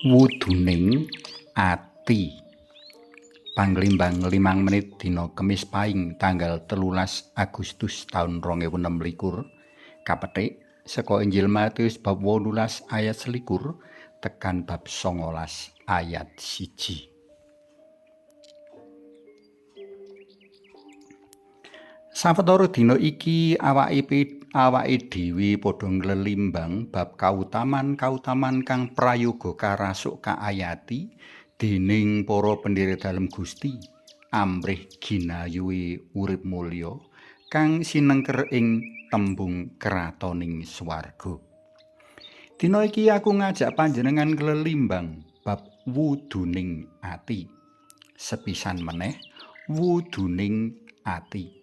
Wuduning ati. Panglimbang 5 menit dina Kemis Paing tanggal 13 Agustus taun 2026 kapetik saka Injil Matius bab 18 ayat 21 tekan bab 19 ayat 1. Sawetara dina iki awake dhewe padha nglelimbang bab kautaman-kautaman kang prayoga karasuk kaayati dening para pendherek dalem Gusti amrih ginayuhe urip mulya kang sinengker ing tembung kratoning swarga. Dina iki aku ngajak panjenengan nglelimbang bab wuduning ati. Sepisan meneh wuduning ati.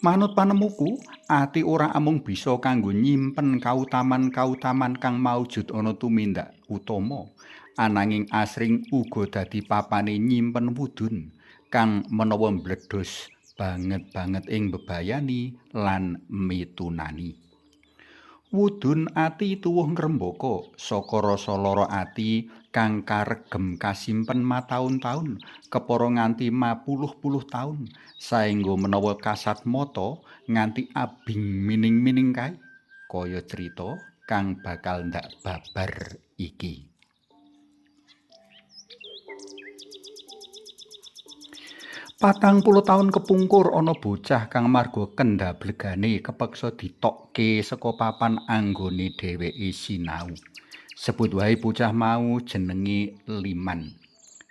Manut panemuku, ati ora amung bisa kanggo nyimpen kautaman-kautaman kang maujud ana tumindak utama, ananging asring uga dadi papane nyimpen wudun kang menawa mbledhos banget-banget ing bebayani lan mitunani. Wudun ati tuwuh ngrembaka saka rasa lara ati kang karegem kasimpen mataun-taun, kepara nganti mapuluh-puluh taun, saengga menawa kasat mata nganti abing mining-mining kae, kaya crita kang bakal ndak babar iki. Patang puluh taun kepungkur ana bocah kang marga kendhablegane kepeksa ditokke saka papan anggone dheweke sinau. Sebut wae bocah mau jenenge Liman.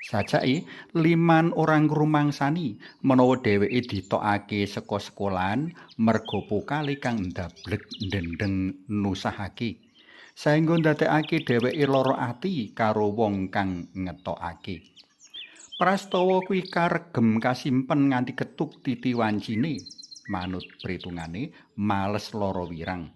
Sajake Liman ora ngrumangsani menawa dheweke ditokake saka sekolahan merga pokale kang ndableg ndendeng nusahake. Saengga ndadekake dheweke lara ati karo wong kang ngetokake. Prastawa kuwi karegem kasimpen nganti ketuk titi wancine, manut pritungane males lara wirang.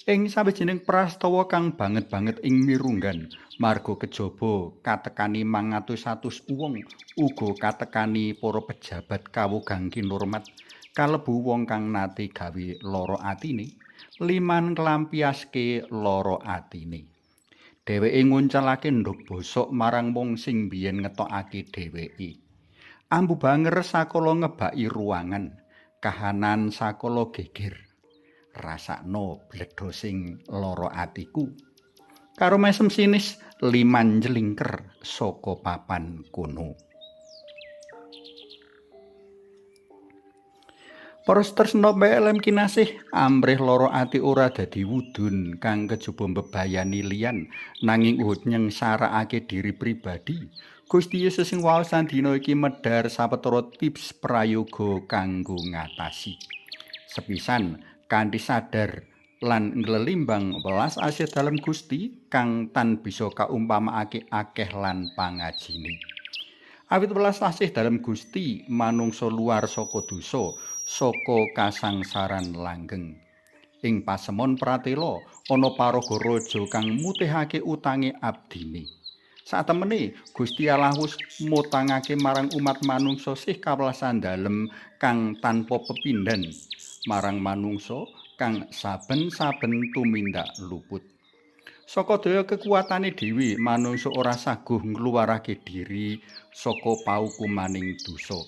Ing sawijining prastawa kang banget-banget ing mirunggan, marga kejaba katekani mangatus-atus wong, uga katekani para pejabat kawugang kinurmat, kalebu wong kang nate gawe lara atine, Liman nglampiaske lara atine. Dheweke nguncalake ndhog bosok marang wong sing biyen ngetokake dheweke. Ambu banger sakala ngebaki ruangan, kahanan sakala geger. Rasakno bledhosing lara atiku. Karo mesem sinis, Liman njlingker saka papan kono. Para tresna PLM kinasih, amrih lara ati ora dadi wudun kang kejaba mbebayani liyan, nanging uhud nyengsarakake diri pribadi. Gusti Yesus sing waosan dina iki medhar sawetara tips prayoga kanggo ngatasi. Sepisan, kanthi sadar lan nglelimbang welas asih dalem Gusti kang tan bisa kaumpamakake akeh lan pangajine. Awit welas asih dalem Gusti manungsa luar saka dosa, saka kasangsaran langgeng. Ing pasemon pratela ana paraga raja kang mutihake utange abdine. Satemene Gusti Allah wis mutangake marang umat manungsa sih kawelasan dalem kang tanpa pepindhan marang manungsa kang saben-saben tumindak luput. Saka daya kekuatane dhewe manungsa ora saguh ngluwarake diri saka paukumaning dosa.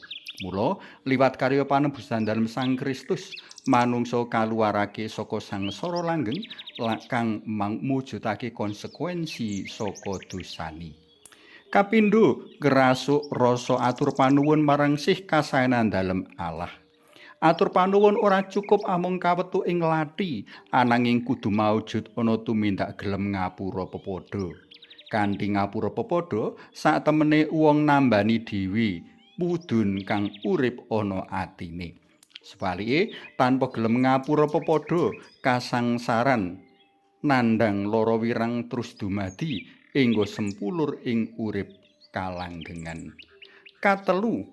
Mula liwat karya panebusan dalem Sang Kristus manungsa kaluwarake saka sangsara langgeng kang mujudake konsekuensi saka dosane. Kapindho ngrasuk rasa atur panuwun marang sih kasaenan dalem Allah. Atur panuwun ora cukup amung kawetu ing lathi, ananging kudu maujud ana tumindak gelem ngapura pepadha. Kanthi ngapura pepadha, saktemene wong nambani dhewe wudun kang urip ana atine. Sewalike, tanpa gelem ngapura pepadha, kasangsaran nandhang lara wirang terus dumadi enggo sempulur ing urip kalanggengan. Katelu,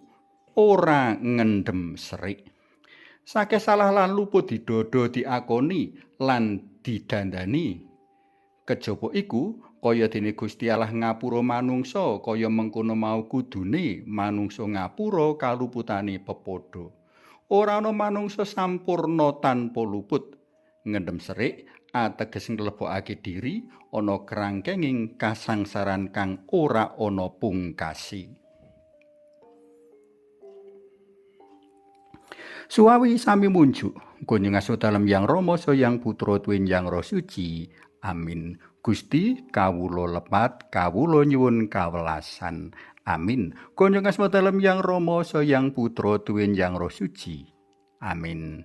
ora ngendhem serik. Sakeh salah lan luput didodo diakoni lan didandani. Kejaba iku, kaya dene Gusti Allah ngapura manungsa, kaya mengkono mau kudune manungsa ngapura kaluputane pepadha. Ora ana manungsa sampurna tanpa luput. Ngendhem serik ateges nglebokake diri ana krangkenging kasangsaran kang ora ana pungkasi. Suwawi sami munjuk kunjung asma dalem Yang Rama Yang Putra tuwin Yang Roh Suci. Amin. Gusti kawula lepat, kawula nyuwun kawelasan. Amin. Kunjung asma dalem Yang Rama Yang Putra tuwin Yang Roh Suci. Amin.